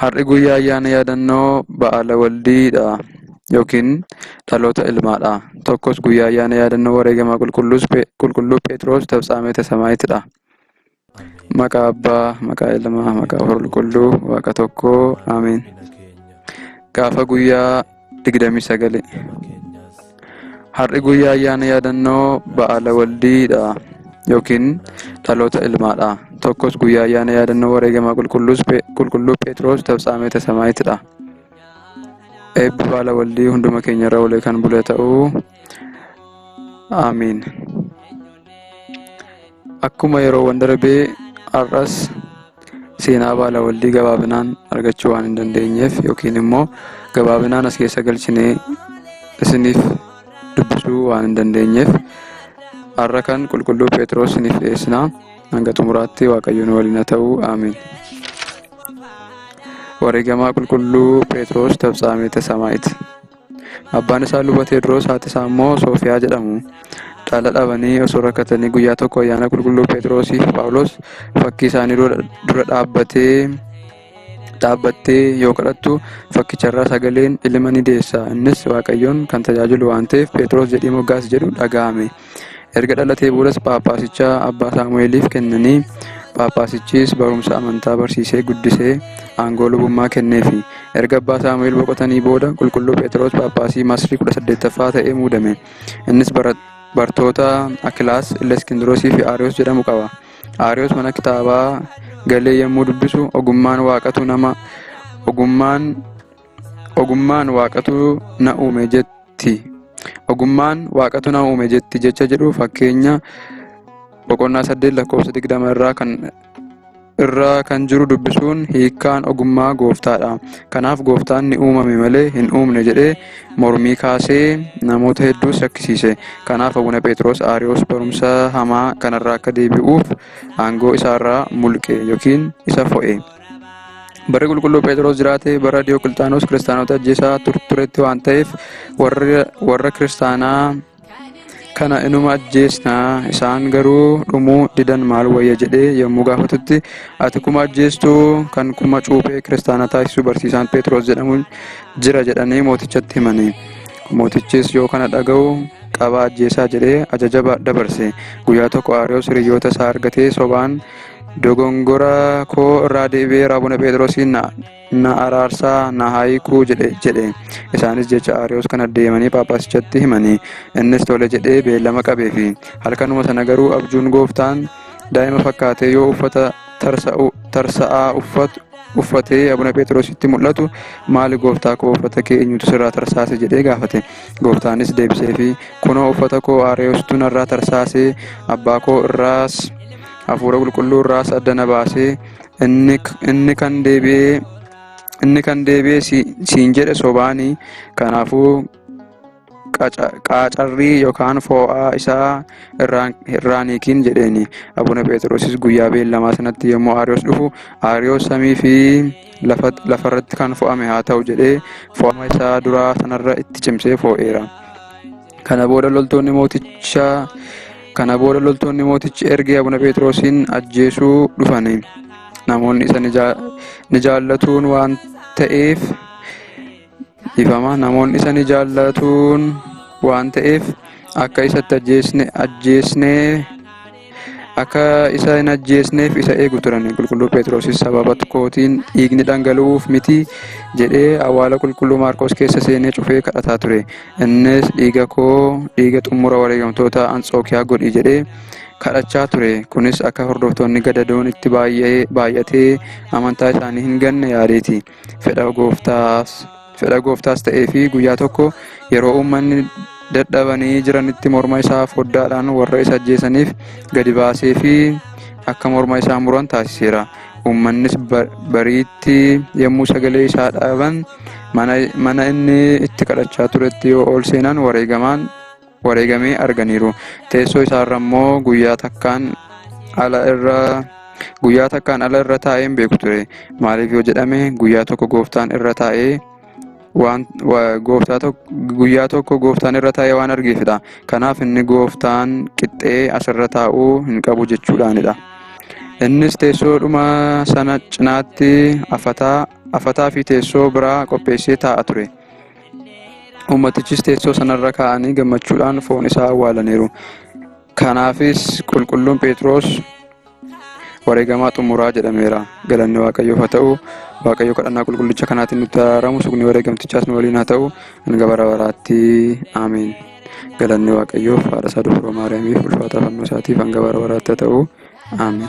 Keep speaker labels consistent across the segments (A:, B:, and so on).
A: Har'i guyyaa ayyaana yaadannoo Ba'aala Waldiidha yookiin dhaloota ilmaadha. Tokkos guyyaa ayyaana yaadannoo wareegamaa qulqulluu Phexros Taftsaameeta Samaayitidha. Maqaa Abbaa, maqaa Ilmaa, maqaa Hafuura Qulqulluu, Waaqa tokkoo, Ameen. Gaafa guyyaa 29. Har'i guyyaa ayyaana yaadannoo Ba'aala Waldiidha yookiin dhaloota ilmaadha. Tokkos guyyaa ayyaana yaadannoo wareegamaa qulqulluu Phexros Taftsaameeta Samaayitidha. Eebbi Ba'aala Waldii hunduma keenya irra oolee kan bule ta'u. Amiin. Akkuma yeroowwan darbee har'as seenaa baala waldii gabaabinaan argachuu waan hin dandeenyeef yookiin immoo gabaabinaan as keessa galchinee isiniif dubbisuu waan hin dandeenyeef har'a kan qulqulluu Phexros isiniif dhiyeessina. Hanga xumuraatti Waaqayyo nu waliin haa ta'u. Aamiin. Wareegamaa qulqulluu Phexros Taftsaameeta Samaayit. Abbaan isaa Luba Teedroos, haati isaa immoo Soofiyaa jedhamu. Dhala dhabanii osoo rakkatanii guyyaa tokko ayyaana qulqulluu Phexroosii fi Phaawulos fakkii isaanii dura dhaabbattee yoo kadhattu fakkicharraa sagaleen ilma ni deessa. Innis Waaqayyoon kan tajaajilu waan ta'eef Phexros jedhii moggaasi jedhu dhaga'ame. Erga dhalatee boodas Phaaphaasicha Abbaa Saamu'eeliif kennanii Phaaphaasichis barumsa amantaa barsiisee guddisee aangoo lubummaa kenneefi. Erga Abbaa Saamu'eel boqotanii booda Qulqulluu Pheexiroos Phaaphaasii Masrii 18ffaa ta'ee muudame. Innis bartoota Akilaas, Illeskindiroosii fi Aariyoos jedhamu qaba. Aariyoos mana kitaabaa galee yommuu dubbisu ogummaan waaqatu nama ogummaan ogummaan waaqatu na uume jetti. Ogummaan waaqatu na uume jetti jecha jedhu fakkeenya boqonnaa 8 lakkoofsa 20 irraa kan jiru dubbisuun hiikkaan ogummaa gooftaadha. Kanaaf gooftaan ni uumame malee hin uumne jedhee mormii kaasee namoota hedduus shakkisiise. Kanaaf Abuna Phexros Aariyoos barumsa hamaa kanarraa akka deebi'uuf aangoo isaarraa mulqe yookiin isa fo'e. Barri qulqulluu Phexros jiraate bara Diyoqilxaanos kiristaanota ajjeesaa turetti waan ta'eef warra kiristaanaa kana inuma ajjeesna isaan garuu dhumuu didan maal wayya jedhee yommuu gaafatutti ati kuma ajjeestuu kan kuma cuuphee kiristaana taasisu barsiisaan Phexros jedhamu jira jedhanii mootichatti himani. Mootichis yoo kana dhaga'u qabaa ajjeesaa jedhee ajaja dabarse. Guyyaa tokko Aariyoos hiriyoota isaa argatee sobaan dogongora koo irraa deebi'ee Abuna Phexrosiin na araarsaa na haa hiikuu jedhe. Isaanis jecha Aariyoos kana deemanii Phaaphaasichatti himanii. Innis tole jedhee beellama qabeefi. Halkanuma sana garuu abjuun gooftaan daa'ima fakkaatee yoo uffata tarsa'aa uffatee Abuna Phexrositti mul'atu maali gooftaa koo uffata kee eenyutu sirraa tarsaase jedhee gaafate. Gooftaanis deebiseefi kunoo uffata koo Aariyoostu narraa tarsaase abbaa koo irraas hafuura qulqulluu irraas adda na baasee inni kan deebi'ee inni kan deebi'ee siin jedhe sobaani kanaafuu qaacarrii yookaan foo'aa isaa irraan hiikin jedheeni. Abuna Phexrosis guyyaa beellamaa sanatti yommuu Aariyoos dhufu Aariyoos samii fi lafarratti kan fo'ame haa ta'u jedhee fo'ama isaa duraa sanarra itti cimsee foo'eera. Kana booda loltoonni mootichi ergee Abuna Phexrosiin ajjeesuu dhufani. Namoonni isa ni jaallatuun waan ta'eef ifama namoonni isa ni jaallatuun waan ta'eef akka isatti ajjeesnee akka isa hin ajjeesneef isa eegu turan. Qulqulluu Phexrosis sababa kootiin dhiigni dhangala'uuf miti jedhee awwaala qulqulluu Maarqos keessa seenee cufee kadhataa ture. Innis dhiiga koo dhiiga xumura wareegamtoota Antsookiyaa godhi jedhee kadhachaa ture. Kunis akka hordoftoonni gadadoon itti baay'atee amantaa isaanii hin ganne yaadeeti. Fedha gooftaas ta'ee fi guyyaa tokko yeroo uummanni dadhabanii jiranitti morma isaa foddaadhaan warra isa ajjeesaniif gadi baasee fi akka morma isaa muran taasiseera. Uummannis bariitti yommuu sagalee isaa dhaaban mana inni itti kadhachaa turetti yoo ol seenan wareegamee arganiiru. Teessoo isaarra immoo guyyaa takkaan ala irra taa'ee hin beeku ture. Maaliif yoo jedhame guyyaa tokko gooftaan irra taa'ee waan guyyaa tokko gooftaan irra taa'ee waan argeefidha. Kanaaf inni gooftaan qixxee asirra taa'uu hin qabu jechuudhaanidha. Innis teessoodhuma sana cinaatti afataa fi teessoo biraa qopheessee taa'a ture. Uummatichis teessoo sanarra kaa'anii gammachuudhaan foon isaa awwaalaniiru. Kanaafis qulqulluun Phexros wareegamaa xumuraa jedhameera. Galanni Waaqayyoof haa ta'u. Waaqayyo kadhannaa qulqullicha kanaatiin nutti araaramu sugni wareegamtichaas nu waliin haa ta'u. Hanga bara baraatti. Ameen. Galanni Waaqayyoof haadha isaa Dubroo Maariyaamiif ulfaataa fannoo isaatiif hanga bara baraatti haa ta'u. Ameen.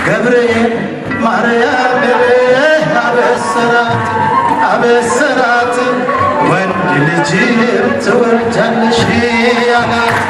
B: ገብርኤል ማርያም አበሰራት አበሰራት ወንድ ልጅም ትወልጃለሽ አላት።